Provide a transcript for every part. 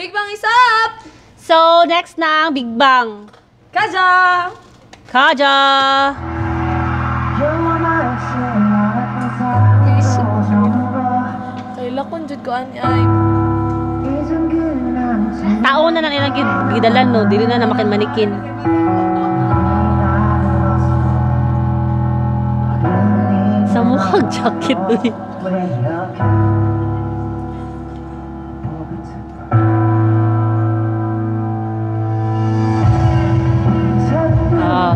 Big Bang is up! So, next na ang Big Bang. Kaja! Kaja! Kaila kon jud ko ani ay. Tao na nang ilang gidalan no, dili na na makin manikin. Sa mukhang jacket uy. Ah.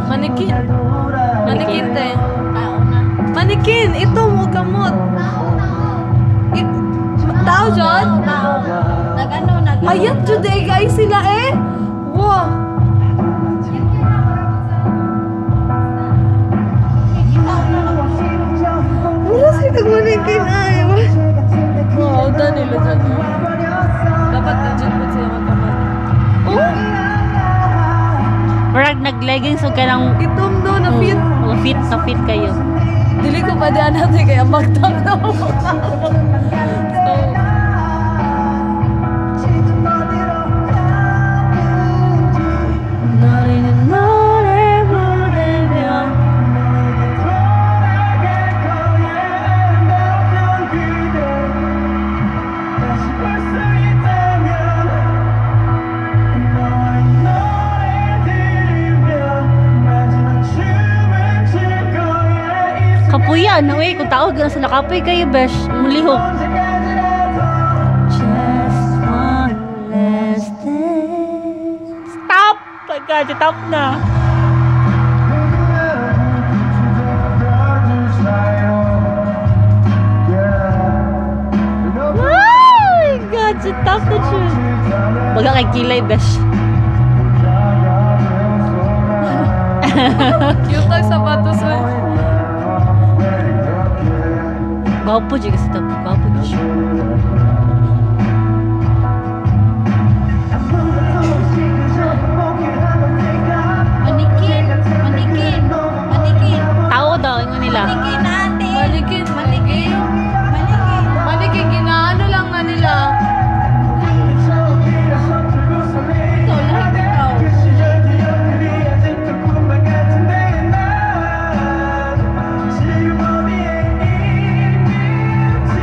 Manikin. Manikin te. Manikin, ito mo gamot. Tao jud? Nag-ano, nag Ayat jud eh guys sila eh. Wow. Wala sila nagmanikin ay. Wow, dan nila dyan. Dapat legit po sila magkamali. Oh! Murag nag-leggings og kanang Itom do, na fit. Mga fit na fit kayo. Dili ko pa diyan natin kaya magtang na. So, Kapuya na eh, kung tao gana sa nakapoy kayo besh, mulihok. Just one last dance. Stop! Pagka, stop na. Oh my God, stop na siya. Baga kay kilay, besh. Cute ang sapatos eh. Gwapo jud kasi top. Gwapo jud siya. Manikin, manikin, manikin. Tao daw, ingon nila. Manikin ate. Manikin, manikin. Manikin. Manikin, ginaano lang na nila. Ito, lahat ikaw.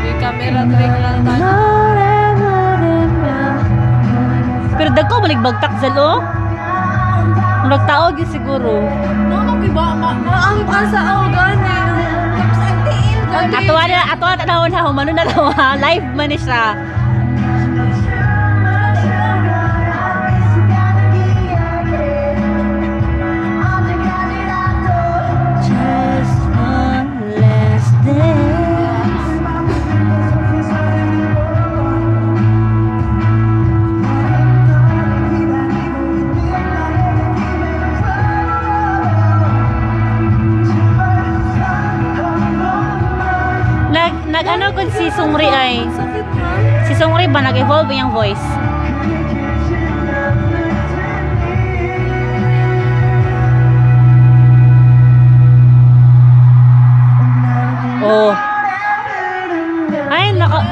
May camera trick lang tayo. Pero dagko balik bagtak zalo. Murag tao gyud siguro. No, giba, ma, ma. Ang asa ako gani. Tapos ang tiil, gani. Ato na ato na tanawon ha, humano na daw ha. Live man ni siya. Just one last dance. Nag nag ano kun si Sungri ay. Sakit na. Si Sungri ba nag-evolve yung voice? Oh. Ay, naka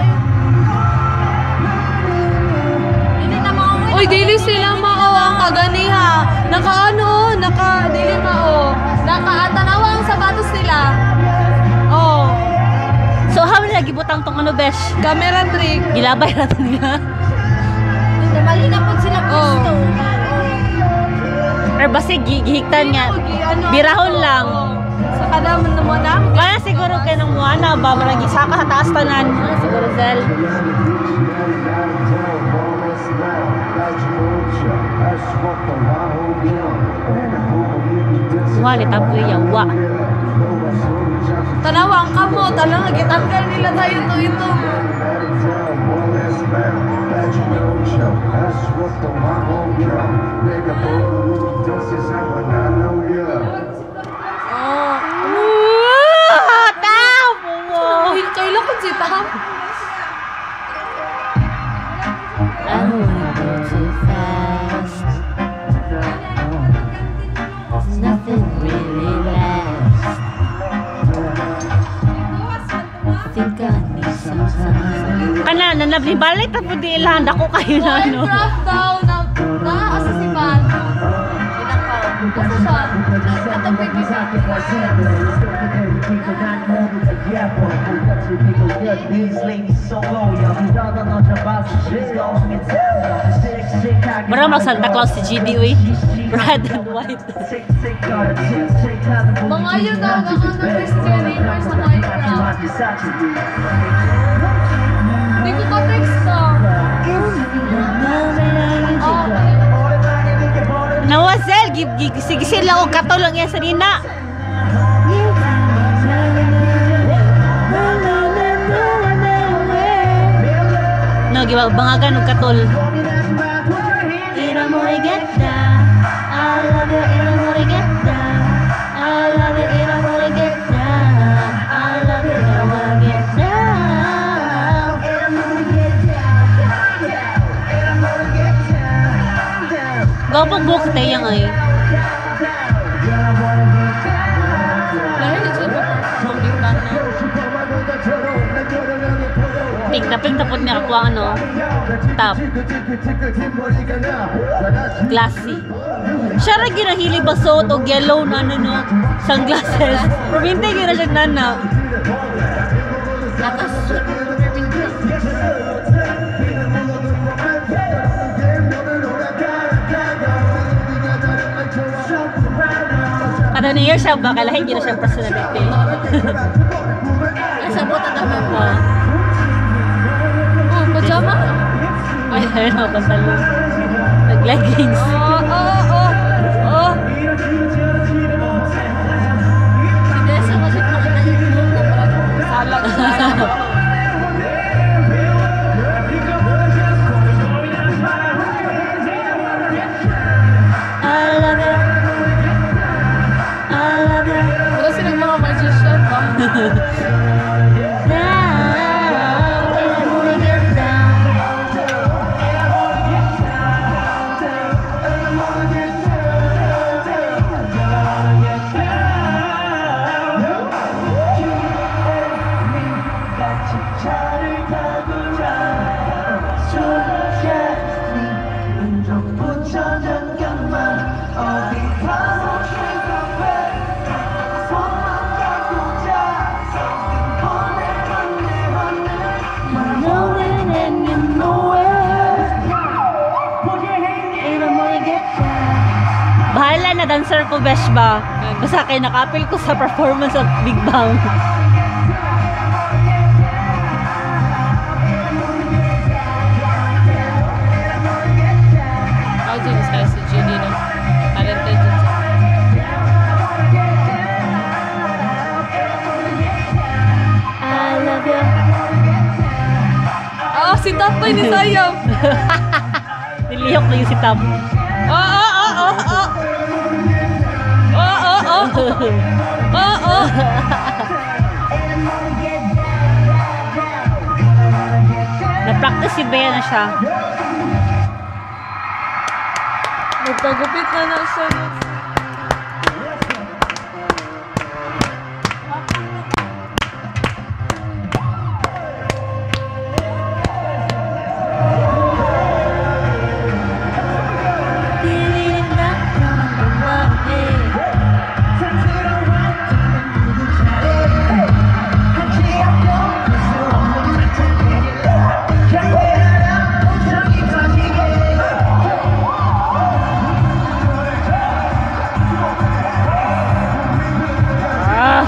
Hindi na mauwi. Uy, dili sila mao ang kaganiha. Naka ano, naka dili mao. Naka tanawa ang sapatos nila. Oh, So how nila gibutang tong ano besh? Camera trick. Gilabay na to nila. Hindi, mali na po sila pwesto. Or basig gihiktan nga. Ano, Birahon lang. Oo. Sa kadaman na mo na. Kaya siguro kay nang muana ba marag saka sa taas tanan. Ah, siguro Zel. Wa ni tapoy ya wa. Tanawa ang kamot. Alam nga, gitanggal nila tayo to ito. Oh. Ah, tap mo. Kailan ko si Tam? I don't wanna go too fast. Nothing really lasts. Nabalik na po di ilan. Dako kayo na, no? Minecraft daw na asa si Van. Asa siya? Atong baby. Mura mag Santa Claus si GD, uy. Red and white. Mga yun daw, baka na Christian Neymar sa Minecraft. Hindi ko ka-text ba? Oh, Nawazel, sige sila og katulong yan sa nina. No, giba bangagan og katol. I love you, I love you, I love you, I wanna get down. Gawang buhok sa tayang ay. Lahi na siya pa-perform Big Bang, no? Pink na pink na po niya kakuha ano. Top. Glassy. Siya ra gyud ang hilig magsuot og yellow na ano no, sunglasses. Probinte gyud na siya nana. Nakasuot. Kada New Year siya ba kay lahi gyud na siya personality. Nasa buta naman mo. Oh. Oh, pajama? Ay, ano, pantalon. Nag-leggings. Oh. Si Desa kasi makita niya yung Salag. I love you. I love you. Wala silang mga magician ba? Down, I wanna get down. You know it and you know it. And I wanna get down. Bahala na dancer ko, besh ba? Basta kay nakapil ko sa performance of Big Bang. Ako dyan sa si GD, no? Talented dyan siya. I love you. Ah, si Top pa ni Sayang. Nilihok na yung si Top. Oh. Oh. Oh. Na-practice si Bea na siya. Nagpagupit na na siya. Ah!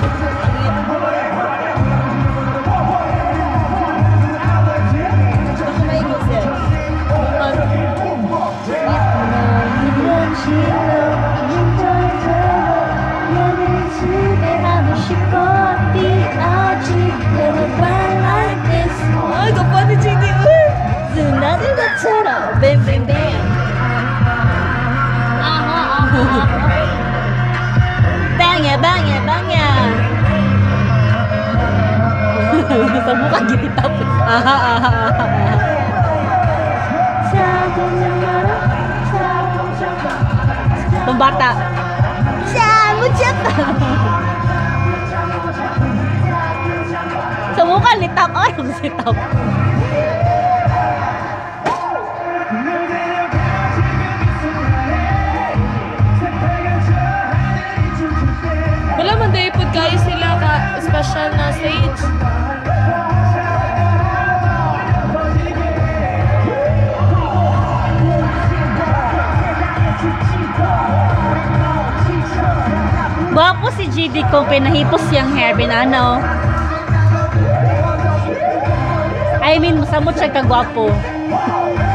Ay, gapa ni GD. Uy! Bam, bam, bam. Aha, aha. Bangya, bangya, bangya. Sa mukha giti tapos. Aha, aha, aha. Pambata. Sa mukha ni Top. Ay, si Top. Dugay pud kayo sila ka special na stage. Gwapo si GD kung pinahipos yung hair, binano. I mean, samot siya kagwapo. Gwapo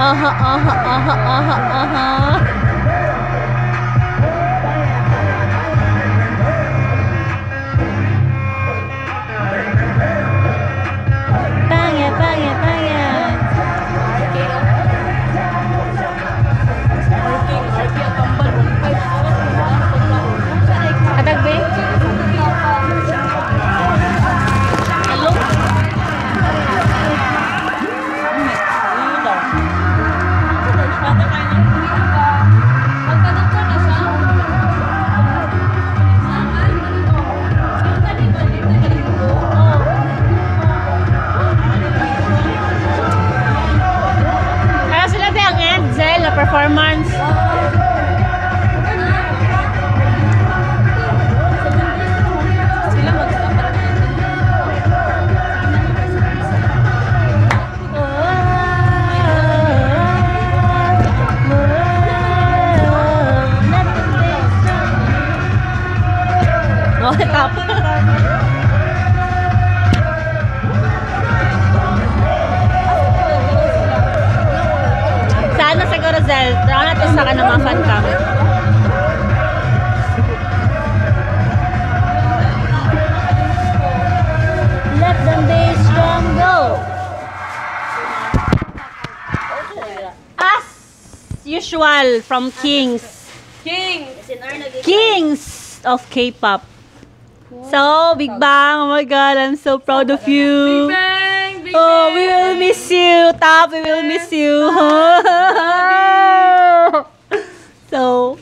Aha. Pangya, pangya, pangya. Atagbe? Hello? Magka-doktor na siya. Kaya sila ba ang end, Zel, na performance? Sila magka. Oh, tapos. Sana siguro, Zel, tara natin sa kanang mga fan cam. Let them be strong, go! As usual, from Kings. King! Kings of K-pop. So, Big Bang, oh my God, I'm so proud of you. Big Bang! Big Oh, Bang! we will miss you, Top. We will miss you. So,